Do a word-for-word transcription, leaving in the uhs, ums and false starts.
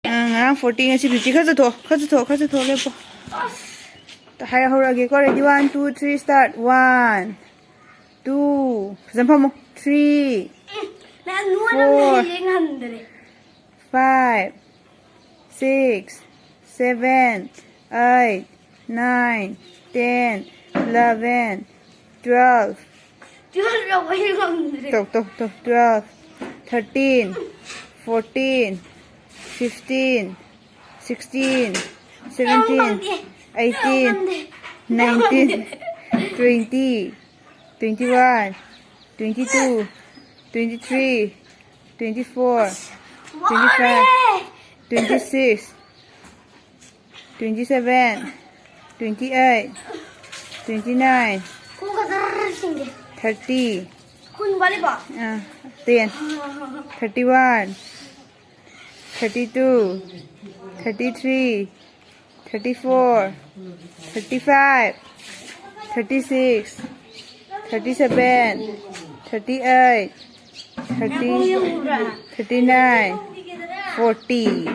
ꯑ, ꯉꯔꯥꯡ ꯐꯣꯔꯇꯤ, ꯉꯁꯤ ꯐꯤꯐꯇꯤ꯫ ꯈꯔ ꯆꯠꯊꯣꯛ, ꯈꯔ ꯆꯠꯊꯣꯛ, ꯈꯔ ꯆꯠꯊꯣꯛ, ꯂꯦꯞꯄꯣ꯫ ꯍꯥꯏ ꯍꯧꯔꯛꯑꯒꯦꯀꯣ, ready, one, two, three, start. One, two, ꯐꯖꯅ ꯐꯝꯃꯣ꯫ Three, ꯃꯌꯥꯝ ꯅꯣꯏꯅ four, ꯂꯩꯔꯦ, ꯉꯝꯗ꯭ꯔꯦ꯫ Five, six, seven, eight, nine, ten, eleven, twelve. Twelve ꯌꯧꯕ ꯑꯩ ꯉꯝꯗ꯭ꯔꯦ꯫ ꯇꯧ, ꯇꯧ, ꯇꯧ꯫ Twelve, thirteen, fourteen, fifteen, sixteen, seventeen, eighteen, nineteen, twenty, twenty-one, twenty-two, twenty-three, twenty-four, twenty-five, twenty-six, twenty-seven, twenty-eight, twenty-nine, ꯈꯣꯡꯒ ꯖꯔ ꯆꯤꯡꯒꯦ꯫ Thirty, ꯀꯨꯟ ꯋꯥꯠꯂꯤꯕꯣ? ꯑꯥ, ten, thirty-one, thirty-two, thirty-three, thirty-four, thirty-five, thirty-six, thirty-seven, thirty-eight, thirty, thirty-nine, forty.